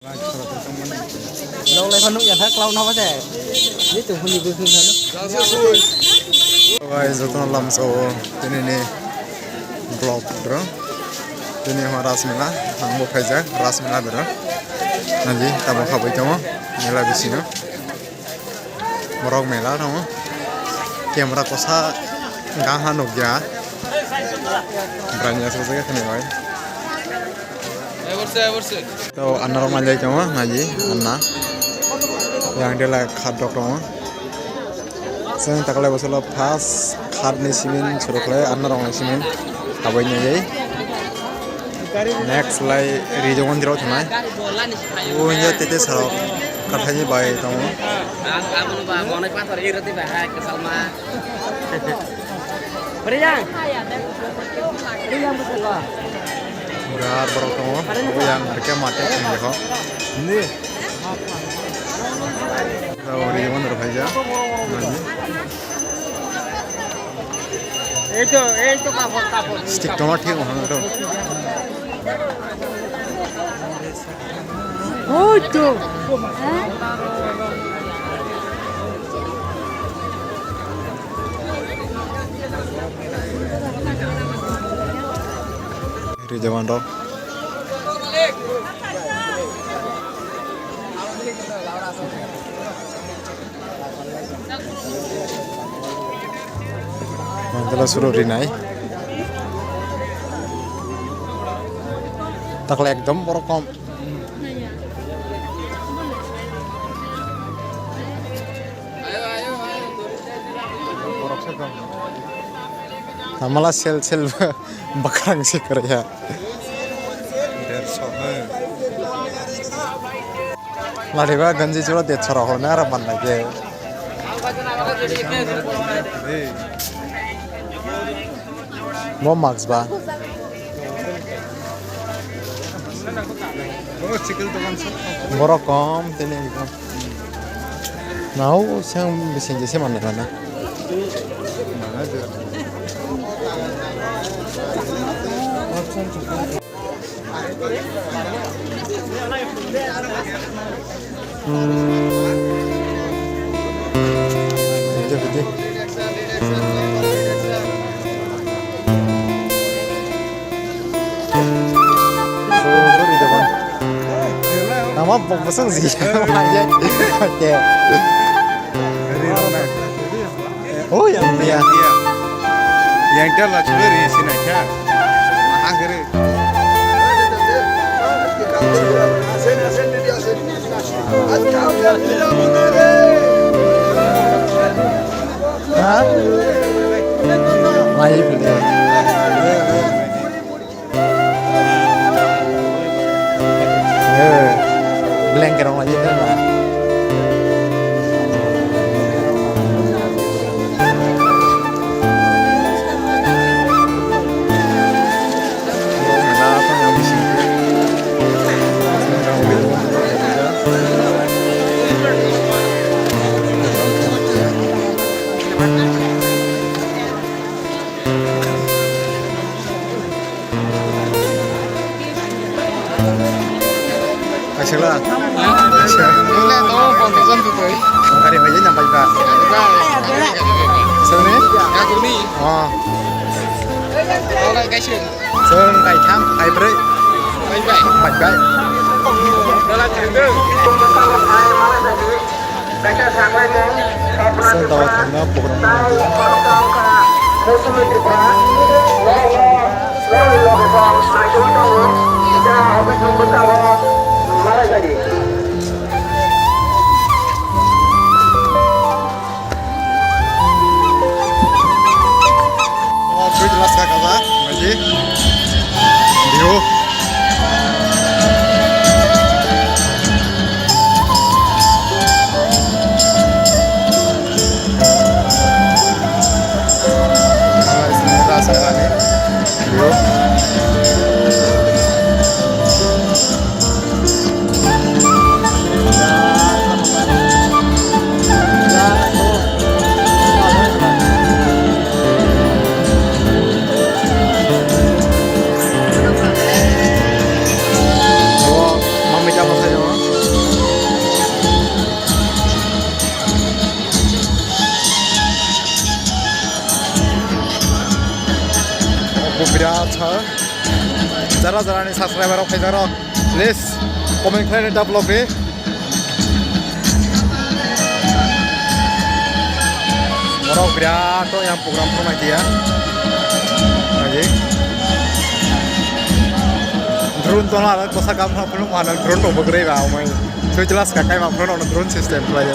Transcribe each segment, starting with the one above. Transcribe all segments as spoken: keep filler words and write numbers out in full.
Long lai phano ya kha cloud no ba se. Ye tu huni bu huni phano. Guys, jotono lamsao tini ni vlog bro. Tini hwn Ras Mela, ang bo phaijak Ras Mela bro. Naji tamo khabai tongo mela bisingo. Borok mela tongo. Camera kosa gang ha nukya. Branya sojak khani bai. To anna rok manjai tongo, naji anna. Yang dela khat rok tongo. Seng taklai bosolo first khat ni simin surukle anna rok ni simin abai nai. Next lai Rijwandi rok thanai. O hiya tete sarok kathai ni bai tongo. Ang abono ba monai pathor iro ti ba hai kesalma. Riyang. Riyang betul lah. Gar borok tongo. Yang arke mate tongo ho. Ni. Rijwandi rok hai ja. Nani. Ei to, ei to kapor, kapor. Stick tongma thik wngkha to. Oi to. Rijwandi rok. Mantala suru rinai. Takle ekdom borok kom. Tamala sel sel bakrang se kwrwi ha. Derso, he. Lariba ganji chura de chara ho na ra ban lage. Bo max ba. Borok kom tini ekdom. Nao sang bising jese manai mana. Nama bok bosong zi. Oh, yang dia. Yang dia lah cuy ri sini aja. Mahal kere. Ha? Lain dia. Blanket rok lagi kan lah. Asila. Asila. Ini lo, pontosan tuh, boy. Hari aja nyampai, Pak. Sini? Aku nih. Oh. Oke, guys, yuk. Seng, kai tham, kai bre. Bye, bye. Bye, bye. Dalam cerita. Seng dawa thangna program. Oh, three glass ka kaza, maji. Dio. Ras melani. Dio. Birat ha. Jara jara ni subscriber rok phaijak rok. Please comment khlai ni da vlog ri. Borok birat to yang program pho mai dia. Aji. Drone to na kosa kam pho phunu ma drone to bogre ba mai. Sui class ka kai ma phunu drone system khlai.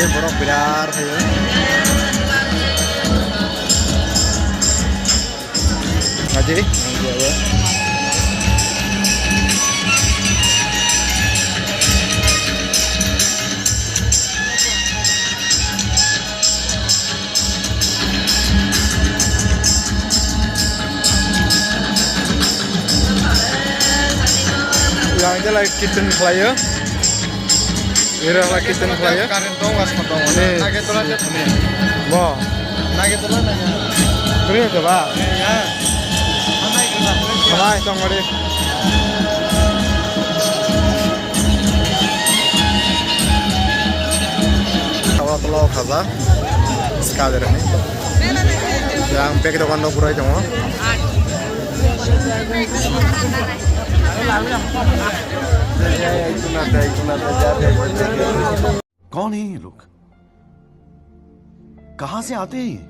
Borok birar khayo. Aji. Yang jelai kitchen khlaio. Ira la kitchen khlaio. Current dong, was dong. Ni. Nage tola je tumi. Bo. Nage tola nanya. Kuri to ba. Ya. Hamai tong ri. Tawa tolo khaja. Skader ni. Yang bag dokan rok burai tongo. कौन है ये लोग? कहाँ से आते हैं ये?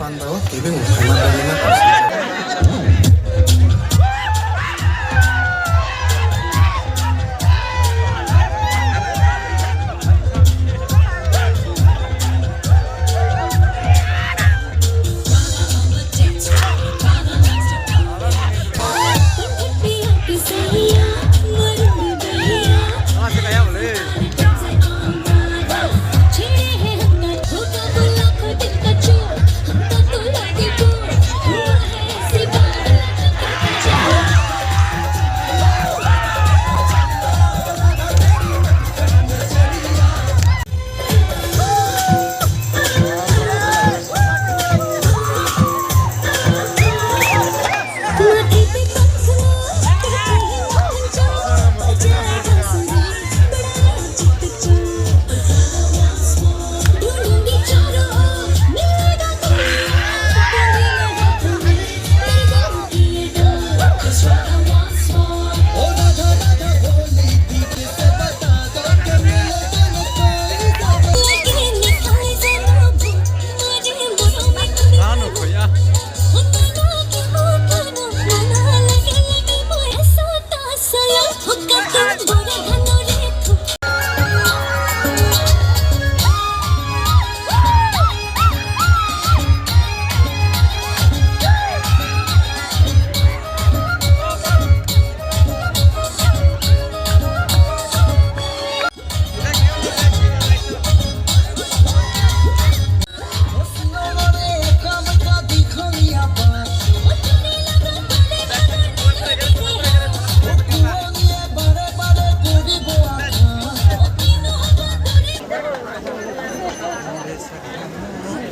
Panda o tebeng bo khaima bagwi ma.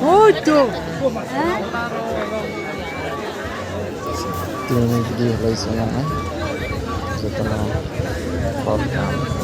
Oito. Tini video lai swnamai. Jotono kotham.